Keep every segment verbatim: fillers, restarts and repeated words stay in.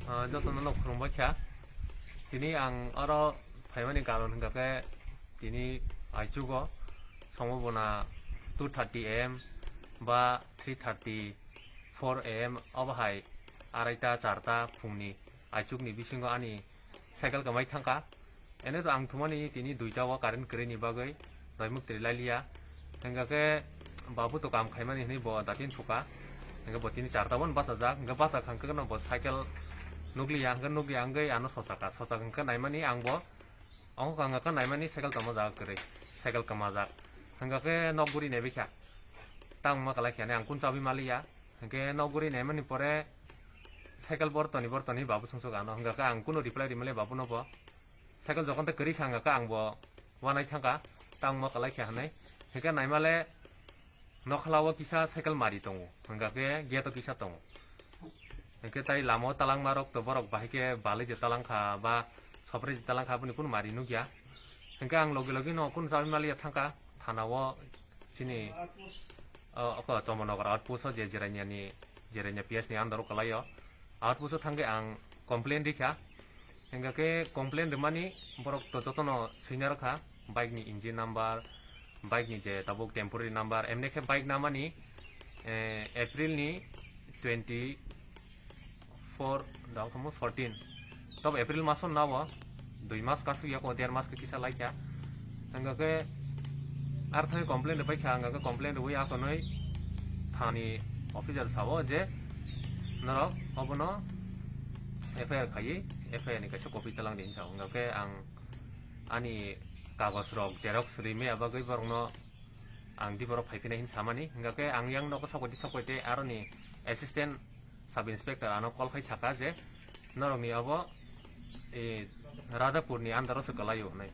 Ah, jotono no khulumbai kha. Tini ang oro phaimani karon hwnkha khe tini aichugo somo bona two thirty A M ba three thirty four A M obo hai araita charta phungni aichukni bisingo ani cycle kwmai thangkha. Ene to ang thumani tini duita o current kwrwini bagwi doimuk twi lailiya. Hwnkha khe babu to kam khaimani hwnwi bo datin thuka. Hwnkhe bo tini charta bono bachajak. Hwnkhe bachak hwnkhe no bo cycle nukliya, hwnkhe nukliya wngwi ano sochaka. Sochak hwnkhe naimani ang bo, ongkha hwnkhe naimani cycle tongma jaga kwrwi. Cycle kwmajak. Hwnkha khe nok guri naibikha. Tangma kwlai khe ang kun chabi maliya. Hwnkhe nok guri naimani pore cycle bortoni bortoni babu sungsuk ano. Hwnkha khe ang kunu reply rimale babu no bo. Cycle jokon tei kwrwi kha hwnkha khe ang bo wanai thangkha, tangma kwlai kha hwnwi. Hwnkhe naimale nokhlao kisa cycle mari tongo, hwnkha khe gate o kisa tongo. Hwnkhe tai lama o talangma rok to borok bahai khe balai je talangkha ba sopre je talangkha aboni kunu mari nukya. Hwnkhe ang logi logi no kunu chabi maliya thangkha thana o chini, o, oko Chomonogar outpost o je Jirania ni, Jirania P S ni under o kwlai o. Outpost o thangkhe ang complain rikha. Hingkha khe complain rwmani borok to jotono swina rwkha, bike ni engine number, bike ni je tabuk temporary number, emne khe bike namani, eh, April ni twenty four, dang khamu fourteen. Tobo April maso nabo, dui mas kasuk yako, der mas khe kisa laikha. Hingkha khe ar thani complain rwbai kha, hingkha khe complain rwui akonoi thani officer sao je norok obono F I R khaiwi, F I R ni kaisa copy talang di hinwi sao. Hingkha khe ang ani kagoj rok xerox rimaya bagwi borokno ang di borok phai phinai hinwi samani. Hingkha khe ang yang nogo sokoiti sokoiti aroni assistant sub inspector ano call khai saka je norokni abo, e, Radhapur ni under o se kwlaio hinwi.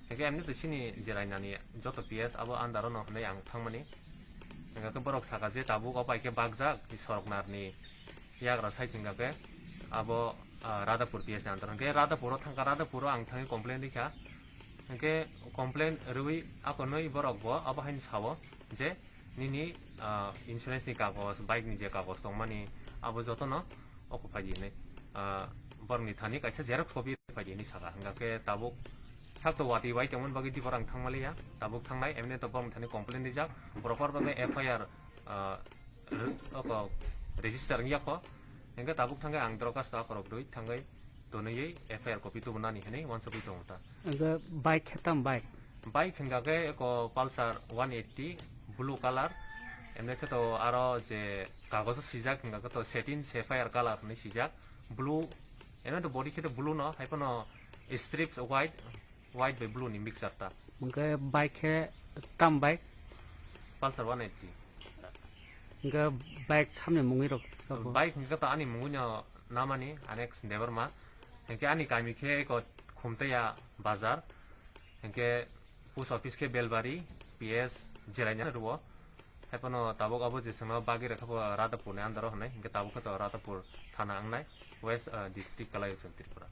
Hingkhe emni to chini Jerainani joto P S abo under o no hinwi ang thangmani. Hingkha khe borok saka je tabuk o pai khe bakjak soroknar ni yagra side hingkha khe abo, ah, Radhapur P S ni under o. Hingkhe Radhapur o thangkha, Radhapur o ang thangwi complain rikha. Hingkhe complain rwui akonoi borok bo abo haino sao je nini, ah, insurance ni kagoj, bike ni je kagoj tongmani abo jotono oko phai di hinwi, ah, borokni thani kaisa xerox copy phai di hinwi saka. Hingkha khe tabuk sak to watwi bai tongmani bagwi di borok ang thangmaliya. Tabuk thangnai, emni to borokni thani complain rijak, proper bagwi F I R, ah, re-, oko register wngya kho. Hingkhe tabuk thangkhe ang dorkhasto akorok rwi thangwi tonwi F I R copy tubunani hinwi uansugwi tongo ta. Hingkhe bike khe tam bike? Bike hingkha khe eko Pulsar one eighty blue colour. Emni khe to aro je kagojo swijak hingkha khe to setin sapphire colour hinwi swijak. Blue, emni to body khe to blue no, hai phano strips white, white bai blue ni mixture ta. Hingkhe bike khe tam bike? Pulsar one eighty. Hingkhe bike samni mungwi rok sabo? Bike hingkhe to ani mungwi no namani, Anex Debbarma. Hingkhe ani kami khe eko Khumtaiya bazar. Hingkhe post office khe Belbari, P S Jeraina rwo. Hai phano tabuk abo je chwngno bagwi rwkha bo Radhapur ni under o hinwi. Hingkhe tabuk khe to Radhapur thana wngnai, West, ah, district kwlaio chwng Tripura.